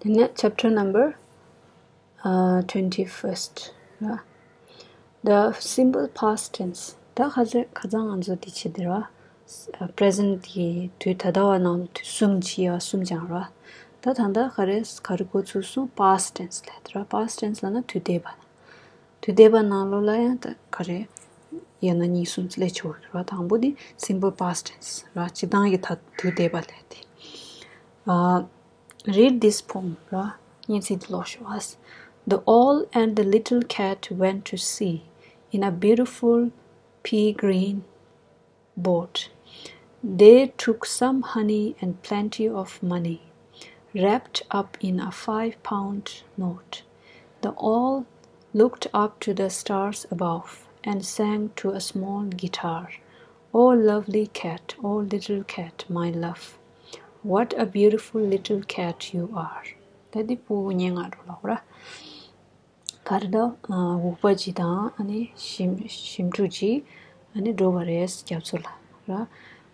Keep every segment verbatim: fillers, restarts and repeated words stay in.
དེ་ནས་chapter number uh, twenty-first ར། The simple past tense. ད་ཁ་ཚ་ཁ་ཚང་ང་ཚོ་དེ་ཆེ་དེ་ར། present གི་དུས་ད་ལྟ་བ་ནང་དུས་གསུམ་ཆེ་ཡ་གསུམ་ཅང་ར། ད་ད་ལྟ་ག་རེ་ག་རེ་འགོ་ཚུགས་སོང་past tense ལས་དེ་ར། past tense ལ་ན་དུས་འདས་པ། དུས་འདས་པ་ནང་ལོགས་ལ་ཡང་ད་ག་རེ་ཡང་ན་གཉིས་གསུམ་ལས་ཆེ་བ་ར། དང་པོ་དེ་simple past tense ར། སྤྱིར་བཏང་གི་ད་དུས་འདས་པ་ལས་དེ། Uh, read this poem ར། སྙན་ཚིག་འདི་ཀློག་ཤོག་ཨ། The owl and the little cat went to sea in a beautiful pea green boat. They took some honey and plenty of money, wrapped up in a five pound note. The owl looked up to the stars above and sang to a small guitar, "Oh lovely cat, oh little cat, my love. What a beautiful little cat you are." ད་འདི་ཕྲུ་གུ་སྙན་ངག་འགྲོ་ལ་འོ་ར། ག་རེ་ད། འུག་པ་གཅིག་དང་ཨ་ནི་ཞིམ་ཞིམ་ཕྲུག་གཅིག་ཨ་ནི་འགྲོ་བ་རེད་རྒྱ་མཚོ་ལ་ར།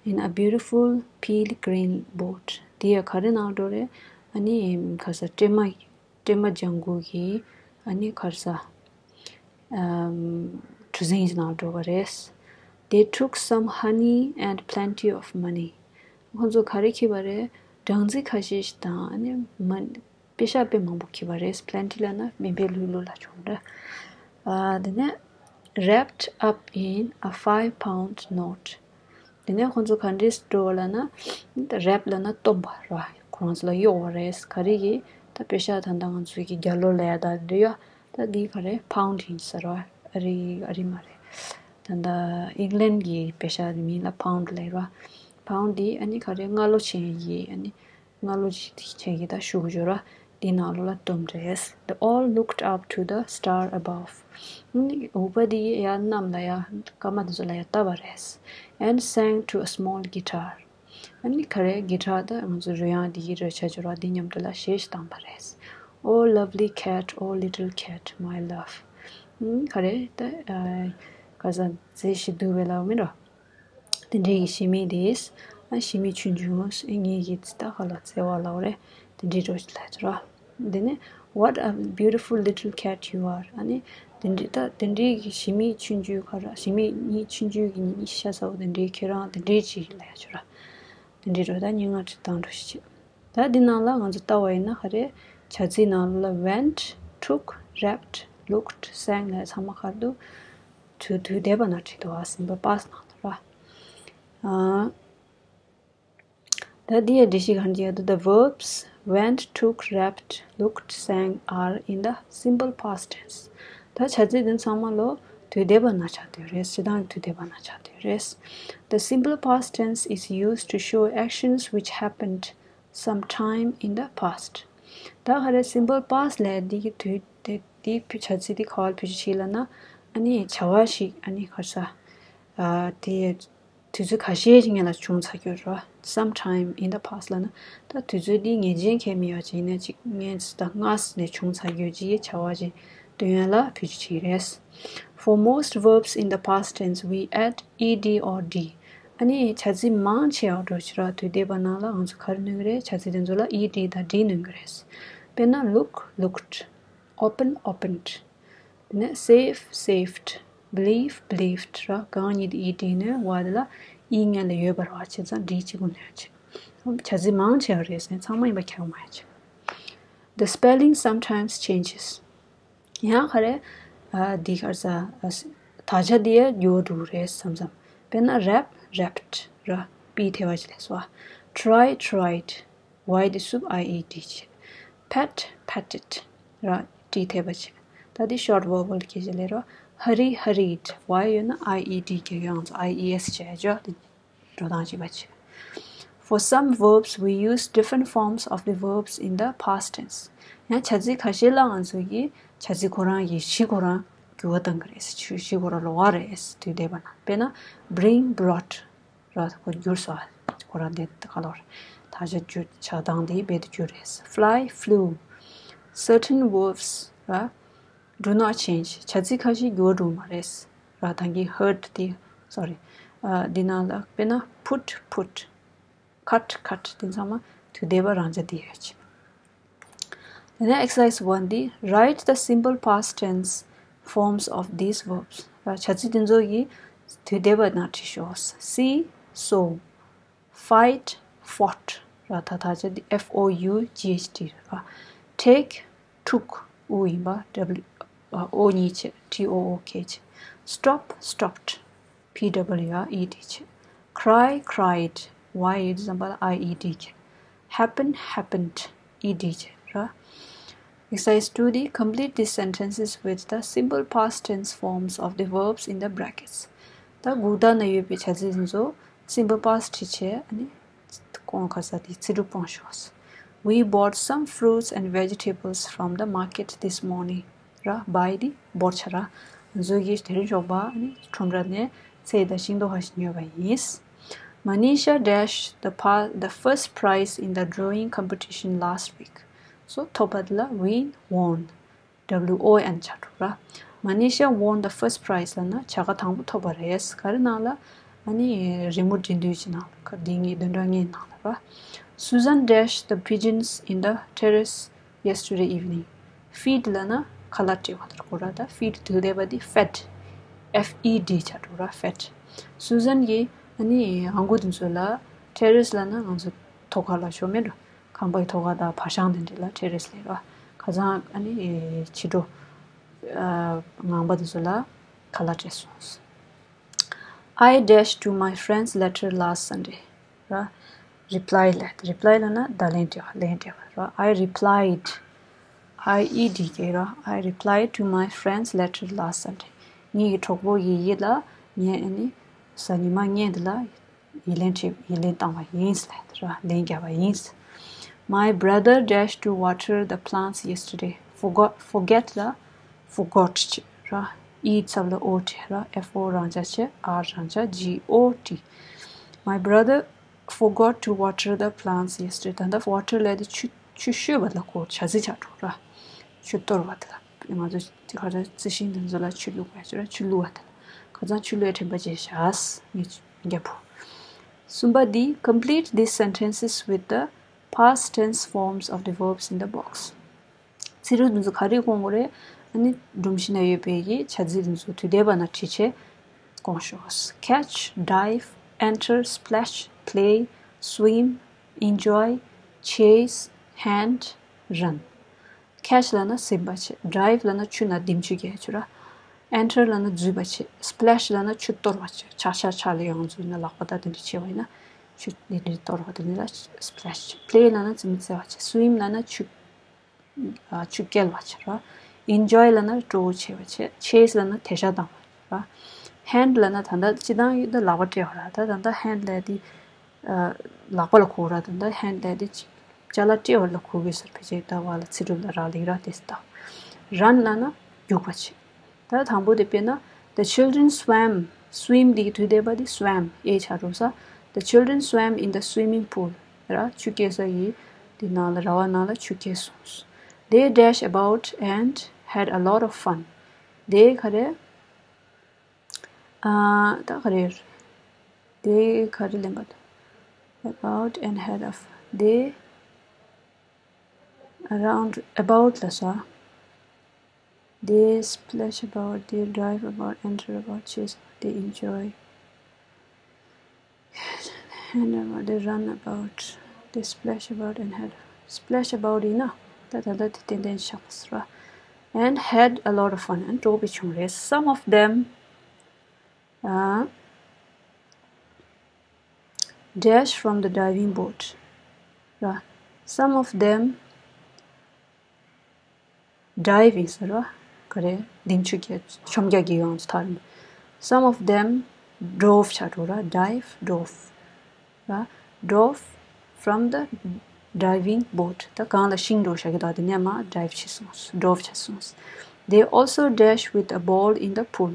In a beautiful pea green boat. དེ་ཡ་ག་རེ་ནང་འགྲོ་རེད། ཨ་ནི་ག་ས་སྲན་མ་སྲན་མ་ལྗང་གུ་གི་ཨ་ནི་ག་རེ་ས། གྲུ་གཟིངས་ནང་འགྲོ་བ་རེད། They took some honey and plenty of money. ཁོང་ཚོ་ག་རེ་འཁྱེར་བ་རེད། སྦྲང་རྩི་ཁ་ཤས་ཤིག་དང་ཨ་ནི་མ། པེ་ཤག་དཔེ་མང་པོ་འཁྱེར་བ་རེད། plenty ལབ་ན་མི་འཕེལ་ལུས་ལུས་ལ་བྱུང་རེད། ཨ་དེ་ནས་wrapped up in a five pound note. དེ་ནས་ཁོང་ཚོ་ག་འདྲས་འགྲོ་བ་ལབ་ན། wrap ལབ་ན་སྟོན་པ་ར། ཁོ་རང་ཚོ་ལ་གཡོག་པ་རེད། ག་རེ་གི་ད་པེ་ཤག་ད་ལྟ་ང་ཚོའི་གི་རྒྱ་ལོ་ལ་ཡ་ད་འདྲ་ཡ། ད་འདི་ག་རེ་pound ཡིན་ཟེར་བ། ཨ་རི་ཨ་རི་མ་རེད། ད་ལྟ་ཨིང་ལན་གི་པེ་ཤག་མིང་ལ་pound ལབ་ར། pound འདི་ཨ་ནི་ག་རེ་སྔ་ལོ་ཆེན་ཡི་ཨ་ནི་སྔ་ལོ་ཆེན་གི་ད་ཤུགས་སྦྱོར་བ་འདི་ནང་ལོགས་ལ་སྟོན་རེད། They all looked up to the star above. འུག་པ་འདི་ཡ་གནམ་ལ་ཡ་སྐར་མ་འདི་ཚོ་ལ་ཡ་བལྟ་བ་རེད། And sang to a small guitar. ཨ་ནི་ག་རེ་གི་ཊར་ད་ང་ཚོ་རོལ་དབྱངས་འདི་ཡི་རོལ་ཆ་སྦྱོར་བ་འདི་མཉམ་དུ་ལ་གཞས་ཤིག་བཏང་པ་རེད། Oh lovely cat, oh little cat, my love. ག་རེ་ད་ག་ས་མཛེས་ཤིང་སྡུག་པའི་ལ་མིན་རོ། དེ་འདྲའི་གི་ཞི་མི་དེས་ཨ་ཞི་མི་ཆུང་ཆུང་ངེད་ཀྱི་ཙི་ད་ག་ལ་བརྩེ་བ་ལ་འོ་རེད། དེ་འདྲའི་རོ་ཞིག་ལ་ཅི་རོ། དེ་ནས། What a beautiful little cat you are. ཨ་ནི། དེ་འདྲའི་ད་དེ་འདྲའི་གི་ཞི་མི་ཆུང་ཆུང་ག་ར་ཞི་མི་གཉིས་ཆུང་ཆུང་གི་གཉིས་ཤ་ཚ་བོ་དེ་འདྲའི་ཁྱེད་རང་དེ་འདྲའི་ཅིག་ལ་ཡ་ཆུ་ར། དེ་འདྲའི་རོ་ད་སྙན་ངག་ཅིག་བཏང་འགྲོ་ཞིག་བྱེད། ད་འདི་ནང་ལ་ང་ཚོ་ལྟ་བ་ཡིན་ན་ག་རེ། བྱ་ཚིག་ནང་ལ་went, took, wrapped, looked, sang ལ་ཚང་མ་ག་རེ་འདུག་དུས་དུས་འདས་པ་ནང་བྲིས་འདུག་ཨ་simple past ནང་དུ་ར། ཨ། ད་འདི་ཡ་འགྲེལ་བཤད་གང་ཅི་ཡོད་དུ། The verbs went, took, wrapped, looked, sang are in the simple past tense. ད་བྱ་ཚིག་འདི་ཚང་མ་ལོ་དུས་འདས་པ་ན་ཆགས་དུས་རེད། སྤྱིར་བཏང་གི་དུས་འདས་པ་ན་ཆགས་དུས་རེད། The simple past tense is used to show actions which happened sometime in the past. ད་ག་རེ་simple past ལས་འདི་གི་དུས་དེ་འདི་བྱ་ཚིག་འདི་ག་བར་བེད་སྤྱོད་བྱེད་ལ་ན། ཨ་ནི་བྱ་བ་ཞིག་ཨ་ནི་ག་རེ་ཟ། ཨ་དེ། དུས་ཚོད་ཁ་ཤས་ཤིག་སྔོན་ལ་བྱུང་ཚར་རྒྱུ་རེད་བ། Sometime in the past ལབ་ན་ད་དུས་ཚོད་འདི་ངེས་ཅན་གང་ཡང་མེད་པ་ཅིག་ཡིན་ན་ཅིག་སྔོན་ད་སྔ་ནས་བྱུང་ཚར་རྒྱུ་ཅིག་བྱ་བ་ཅིག་སྟོན་ཡ་ལ་བེད་སྤྱོད་བྱེད་ཀྱི་རེད། For most verbs in the past tense, we add ed or d. ཨ་ནི་བྱ་ཚིག་མང་ཆེ་བ་འགྲོ་ཕྱིར་ར་དུས་འདས་པ་ནང་ལ་ང་ཚོ་ག་རེ་སྣོན་གྱི་རེད། བྱ་ཚིག་དེ་ཚོ་ལ་ed དང་d སྣོན་གྱི་རེད། དཔེར་ན་look, looked. Open, opened. དེ་ནས་save, saved. Believe, believed ར། གང་ཉིད་ཀྱི་ed ནས་བ་དེ་ལ་e སྔོན་ལ་ཡོད་པ་རེད་བ། བྱས་ཙང་d གཅིག་པུ་ནས་ཡོད་ཅིག་བྱ་ཚིག་མང་ཆེ་བ་རེད་ཟེར་ཚང་མ་ཡིན་པ་ཁྱབ་མ་ཡོད་ཅིག The spelling sometimes changes. ཡང་ག་རེ། ཨ་འདི་ག་རེ་ཟ། དག་ཆ་འདི་ཡ་འགྱུར་བ་འགྲོ་གི་རེད་བསམ་བསམ། དཔེར་ན་wrap, wrapped ར། པི་ཐེ་བ་ཅིག་ལས་སོ། Try, tried. Y དེ་སུབ་I E D བྱས། Pat, patted ར། ཏི་ཐེ་བ་བྱས། ད་དེ་short vowel གྱི་ཅིག་ལས་རོ། Hurry, hurried. Y ཡོད་ན་I E D གྱི་ཡོད་ང་ཚོ་I E S བྱས་ཅོ། དེ་འགྲོ་སྟངས་གཅིག་པ་བྱས། For some verbs, we use different forms of the verbs in the past tense. ཡང་བྱ་ཚིག་ཁ་ཤས་ལ་ང་ཚོ་གིས་བྱ་ཚིག་ཁོ་རང་གི་གཞི་ཁོ་རང་འགྱུར་བ་གཏང་གི་རེད། གཞི་ཁོ་རང་ལོགས་ཀ་རེད། དུས་འདས་པ་ན། དཔེར་ན་bring, brought ར། ཁོ་འགྱུར་སོང་། ཁོ་རང་དེ་ག་ལོར་དག་ཆ་འགྱུར་ཆགས་སྡང་དེ་རྦད་དེ་འགྱུར་རེད། Fly, flew. Certain verbs ར། Do not change. བྱ་ཚིག་ཁ་ཤས་འགྱུར་བ་འགྲོ་མ་རེད། ར་ད་གིན་hurt དེ། sorry ཨ་འདི་ནང་ལ་དཔེར་ན་put, put. Cut, cut དེ་ཚང་མ་དུས་འདས་པ་རང་འཇགས་དེ་ཡོད་ཅིག་དེ་ནས་exercise one འདི། Write the simple past tense forms of these verbs. བྱ་ཚིག་འདི་ཚོ་ཡི་དུས་འདས་པ་ནང་བྲིས་ཤོག See, saw, fight, fought. ར་ད་ད་ཆ་འདི F O U G H T ར། Take, took. ཨུ་ཡིན་པ། W, O གཉིས་བྱས། T O O K བྱས། Stop, stopped. P W R E D བྱས། Cry, cried. Y ཡོད་དུས་ཙམ་པ་ལ I E D བྱས། Happen, happened. E D བྱས་ར། Exercise two འདི། Complete these sentences with the simple past tense forms of the verbs in the brackets. ད་གུག་དག་ན་ཡོད་པའི་བྱ་ཚིག་འདི་ཚོ་simple past བྱས་བྱས་ཨ་ནི་སྐོང་ག་ས་དེ་ཚིག་གྲུབ་སྤོང་ཤོག We bought some fruits and vegetables from the market this morning. ར། buy འདི་bought བྱས་ར། ང་ཚོ་གིས་དེ་རིང་ཞོགས་པ་ཨ་ནི་ཁྲོམ་ར་ནས་སེལ་དང་ཤིང་ཏོག་ཁ་ཤས་ཉོས་པ་ཡིན། Manisha dash the pa- the first prize in the drawing competition last week. So ཐོབ་པ་འདི་ལ་win, won. W O N བྱས་འགྲོ་ར། Manisha won the first prize ལབ་ན་བྱ་དགའ་དང་པོ་ཐོབ་པ་རེད། ག་རེ་ནང་ལ། ཨ་ནི་རི་མོ་འབྲི་འདོད་ཀྱི་ནང་ལ། ཁ་འདི་ངའི་བདུན་ཕྲག་ལྔའི་ནང་ལ་ར། Susan dash the pigeons in the terrace yesterday evening. Feed ལབ་ན་ཁ་ལག་སྤྲད་པ་དེར་གོ་ར། ད་feed དུས་འདས་པ་འདི་fed. F E D བྱས་འགྲོ་ར། fed. Susan གིས་ཨ་ནི་ཨ་མགོ་དེ་ཚོ་ལ། terrace ལབ་ན་ང་ཚོ་ཐོག་ཁ་ལ་ཤོར་མེད་འགྲོ། ཁང་པའི་ཐོག་ཁ་དང་བ་ཤང་དེ་འདྲ་ལ་terrace ལབ་ར། ཁ་སང་ཨ་ནི་ཕྱི་དྲོ་ངང་པ་དེ་ཚོ་ལ་ཁ་ལག་སྤྲད་སོང་། I dash to my friend's letter last Sunday. ར། reply ལབ། reply ལབ་ན་བརྡ་ལན་སྤྲད་པ། ལན་སྤྲད་པ་ར། I replied. I E D K ར། I replied to my friend's letter last Sunday. ངའི་གྲོགས་པོ་ཡི་ཡི་ལ་ངས་ཨ་ནི་གཟའ་ཉི་མ་བརྙན་འདི་ལ་ཡི་ལན་བྲིས། ཡི་ལན་བཏང་བ་ཡིན་ལབ་ར། ལན་བརྒྱབ་པ་ཡིན། My brother dash to water the plants yesterday. forgot forget ལ་forgot བྱས་ར། E ཚབ་ལ་O བྲིས་ར། F O རང་འཇགས་བྱས། R རང་འཇགས། G O T. My brother forgot to water the plants yesterday. ད་ལྟ་water ལབ་དེ་ཆུ་ཆུ་གཤོས་པ་ལ་གོ་བྱ་ཚིག་ཆགས་འགྲོ་ར། ཆུ་གཏོར་བ་དེ་ལ། ང་ཚོ་དེ་ག་རེ་རྩི་ཤིང་དེ་ཚོ་ལ་ཆུ་བླུགས་པ་ཡ་ཆུ་ར་ཆུ་བླུགས་པ་དེ་ལ། ཁ་སང་ཆུ་བླུགས་ཡ་དྲན་པ་བརྗེད་བཞག་ངས་རྒྱབ་པོ། གསུམ་པ་འདི། Complete these sentences with the past tense forms of the verbs in the box. ཚིག་གྲུབ་འདི་ཚོ་ག་རེ་སྐོང་དགོས་རེད། ཨ་ནི་སྒྲོམ་གཞི་ན་ཡོད་པའི་གི་བྱ་ཚིག་འདི་ཚོ་དུས་འདས་པ་ན་བྲིས་བྱས་སྐོང་ཤོག Catch, dive, enter, splash, play, swim, enjoy, chase, hand, run. Catch ལབ་ན་ཟིན་པ་བྱེད། dive ལབ་ན་ཆུ་ནང་ལྡེམ་ཆུ་རྒྱག་ཆུ་ར། enter ལབ་ན་འཛུལ་བ་བྱེད། splash ལབ་ན་ཆུ་གཏོར་བ་བྱེད། ཆག་ཆག་ཆག་ལ་ཡང་འཛུལ་ན་ལག་པ་དང་དེ་འདྲ་བྱེད་པ་ཡིན་ན་ཆུ་དེ་འདྲ་གཏོར་བ་དེ་འདྲ་ལ་splash བྱེད། play ལབ་ན་རྩེད་མོ་རྩེ་བ་བྱེད། swim ལབ་ན་ཆུ་ཨ་ཆུ་བསྐྱལ་བ་བྱེད་ར། enjoy ལབ་ན་སྤྲོ་བོ་བྱེད་པ་བྱེད། chase ལབ་ན་དེད་ཤག་བཏང་བ་ར། hand ལབ་ན་ད་ལྟ་སྤྱི་བཏང་ཡོད་ད་ལག་པ་སྤྲད་པ་ར། ད་ད་ལྟ་hand ལབ་དེ་ཨ་ལག་པ་ལ་གོ་ར། ད་ལྟ་hand ལབ་དེ་ཅ་ལག་སྤྲད་པ་ལ་གོ་དགོས་ཟེར། ཕལ་ཆེར་ད་བ་ལ་ཚིག་གྲུབ་ལ་རག་ལས་ར་དེ་ད། run ལབ་ན་རྒྱུག་པ་བྱེད། ད་དང་པོ་དེ་དཔེར་ན། The children swam. swim འདི་གི་དུས་འདས་པ་འདི་swam ཨེ་ཆགས་འགྲོ་ས། The children swam in the swimming pool. ར་ཆུ་སྐྱེལ་ས་ཡི་འདི་ནང་ལ་ར་བ་ནང་ལ་ཆུ་སྐྱེལ་སོང་། They dash about and had a lot of fun. དེ་ག་རེ། ཨ་ད་ག་རེ། དེ་ག་རེ་ལེན་པ། about and had a f- they around about ལ་ས། They splash about, they dive about, enter about, chase about, they enjoy, hand about, they run about, they splash about and had splash about ཡིན་ན་ད་ད་ད་དེ་ཏན་ཏན་ཆགས་པ་ར། and had a lot of fun and སྤྲོ་པོ་བྱུང་རེད། Some of them uh, dash from the diving board ར། Some of them diving ཟེར་བ། ག་རེ། ལྡེམ་ཆུ་རྒྱག་མཆོང་རྒྱག་གི་ཡོང་ཚར། Some of them dove བྱ་འགྲོ་ར། dive, dove ར། dove from the diving board. ད་གང་ལ་ཤིང་འགྲོ་བྱ་གི་ད་དེ་ནས་མ་dive བྱས་སོང་། dove བྱས་སོང་། They also dash with a ball in the pool.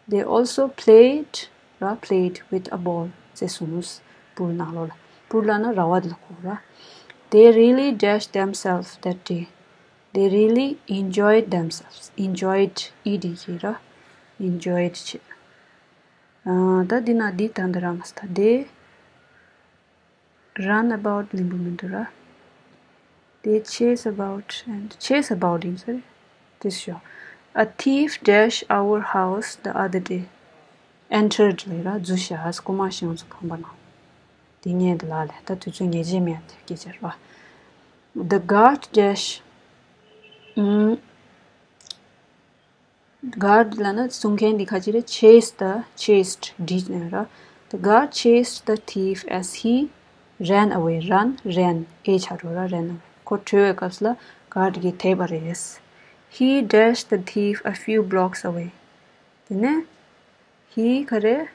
They also played ར། played with a ball རྩེ་སོང་། pool ནང་ལོགས་ལ། pool ལབ་ན་ར་བ་དེ་ལ་གོ་ར། They really dashed themselves that day. They really enjoyed themselves. enjoyed ed གི་ར། enjoyed བྱས། ཨ་ད་འདི་ན་འདི་ད་འདི་ར་མ་སྟ། They run about ལིང་པོ་མི་འདུག་ར། They chase about and chase about ཡིན་ས་རེད། དེ་ཤོ། A thief dash our house the other day. Entered ལས་ར་འཛུལ་ཤག་རྐུན་མ་ཞིག་ང་ཚོ་ཁང་པ་ནང་། དེ་ངས་འདི་ལ་ལས་ད་དུས་ཚོད་ངེས་ཅན་མེད་དེ་སྐད་ཆ་རེད་བ། The guard dash ཨུམ། Guard ལབ་ན་སྲུང་མཁན་འདི་ཁ་ཅིག་རེད། Chase the chased བྲིས་ནས་ར། The guard chased the thief as he ran away. Run, ran. ཨེ་ཆ་རོ་ར་ran away. ཁོ་བྲོས་པའི་སྐབས་ལ་guard གིས་དེད་པ་རེད། He dashed the thief a few blocks away. དེ་ནས་he ག་རེ།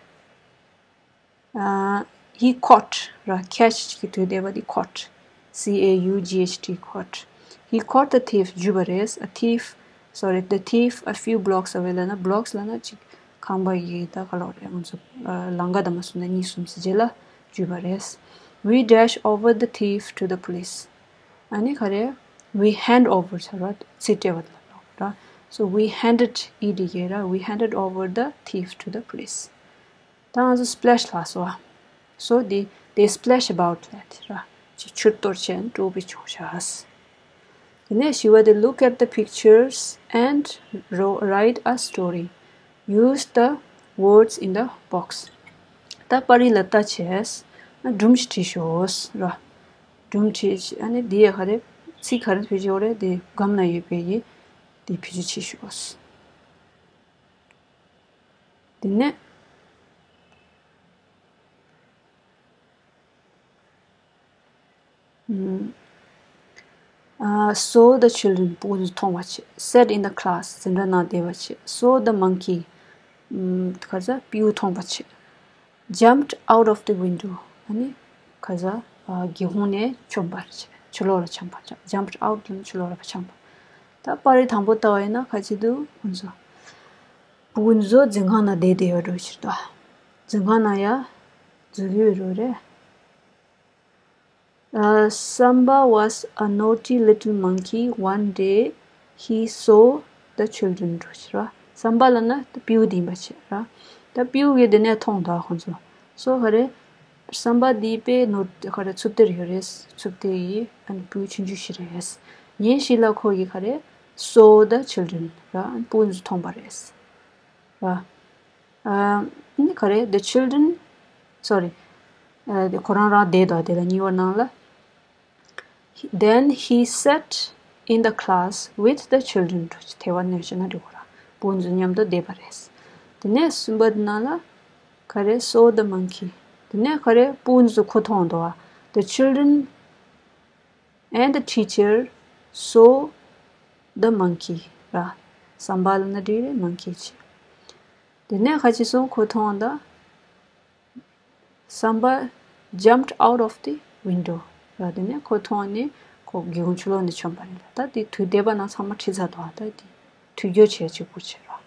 ཨ། He caught ར། Catch གི་དུས་འདས་པ་འདི་caught. C A U G H T, caught. He caught the thief. འཇུས་པ་རེད། A thief, sorry, the thief a few blocks away ལབ་ན། Blocks ལབ་ན་ཅིག་ཁང་པ་ཡི་ད་ག་ལོག་རེད། ང་ཚོ་ཨ་ལམ་ཁ་དང་མ་སོང་ན་གཉིས་གསུམ་ཙམ་རྗེས་ལ་འཇུས་པ་རེད། We dash over the thief to the police. ཨ་ནི་ག་རེ། We hand over བྱ་ར། ཚིག་སྤྲད་པ་དང་ལབ་ར། So we handed, ed གི་ར། We handed over the thief to the police. ད་ང་ཚོ་splash ལ་སོ། So they, they splash about ལ་དེ་ར། ཅིག་ཆུ་གཏོར་བྱས་ནས་སྤྲོ་པོ་བྱུང་ཤག་དེ་ནས་ཞི་བ་དེ། Look at the pictures and ro- write a story. Use the words in the box. ད་པར་རིས་ལ་ལྟ་བྱས་སྒྲུང་ཞིག་བྲིས་ཤོག་ར། སྒྲུང་བྲིས། ཨ་ནི་འདི་ཡ་ག་རེ། ཚིག་ག་རེ་བེད་སྤྱོད་རེད། དེ་སྒམ་ན་ཡོད་པའི་ཡི་དེ་བེད་སྤྱོད་བྱེད་ཤོག་དེ་ནས། ཨ། Saw the children. སྤུ་གུ་ཚོ་མཐོང་བ་བྱས། Sat in the class. འཛིན་གྲྭ་ནང་བསྡད་པ་བྱས། Saw the monkey. ཨམ། ག་ས། སྤྲེའུ་མཐོང་བ་བྱས། Jumped out of the window. ཨ་ནི་ག་ས། ཨ། སྒེའུ་ཁུང་ནས་མཆོངས་པ་བྱས། ཕྱི་ལོགས་ལ་འཕྱངས་པ་བྱས། Jumped out ལབ་ན་ཕྱི་ལོགས་ལ་འཕྱངས་པ། ད་པར་རིས་དང་པོ་ལྟ་བ་ཡིན་ན་ག་ཅི་འདུག་ཁོང་ཚོ། སྤུ་གུ་ཚོ་འཛིན་ཁང་ནང་བསྡད་བསྡད་ཡོད་འགྲོ་ཕྱིར་དོ། འཛིན་ཁང་ནང་ཡ་འཛུལ་ཡོད་རོ་རེད། Uh, Samba was a naughty little monkey. One day he saw the children. འགྲོ་ཕྱིར་ར། སམ་བྷ་ལབ་ན་ད་སྤྲེའུ་དེ་ཡིན་པ་བྱས་ར། ད་སྤྲེའུ་གིས་དེ་ནས་མཐོང་ད་ཁོང་ཚོ། སོ་ག་རེ། སམ་བྷ་དེ་དཔེ་ནོར་ག་རེ་ཚུབ་ཏེ་ཡོད་རེད། ཚུབ་ཏེ་ཡི་ཨ་ནི་སྤྲེའུ་ཆུང་ཆུང་ཞིག་རེད། ཉིན་ཞིག་ལ་ཁོ་གིས་ག་རེ། Saw the children ར། སྤུ་གུ་ཚོ་མཐོང་པ་རེད། ར། ཨ་ནི་ག་རེ། The children, sorry. ཨ། དེ་ཁོ་རང་རང་བསྡད་དོ། དེ་ལ་གཉིས་པ་ནང་ལ། Then he sat in the class with the children. དེ་བ་ནས་བཤད་ན་འགྲིག་གོ་ར། སྤུ་གུ་ཚོ་མཉམ་དུ་བསྡད་པ་རེད། དེ་ནས་གསུམ་པ་དེ་ནང་ལ་ག་རེ། Saw the monkey. དེ་ནས་ག་རེ། སྤུ་གུ་ཚོ་ཁོ་མཐོང་འདུག་བ། The children and the teacher saw the monkey ར། སམ་བྷ་ལབ་ན་འགྲིག་རེད། མང་ཁི་བྱས། དེ་ནས་ག་ཅི་སོང་། ཁོ་མཐོང་ད། Samba jumped out of the window ར། དེ་ནས་ཁོ་མཐོང་ནས་ཁོ་སྒེའུ་ཁུང་ཕྱི་ལོགས་ནས་མཆོངས་པ་རེད། ད་དེ་དུས་འདས་པ་ནང་ཚང་མ་བྲིས་ཚར་འདུག་ད་དེ་དུས་འགྱུར་བྱས་གཅིག་པུ་བྱས་ར།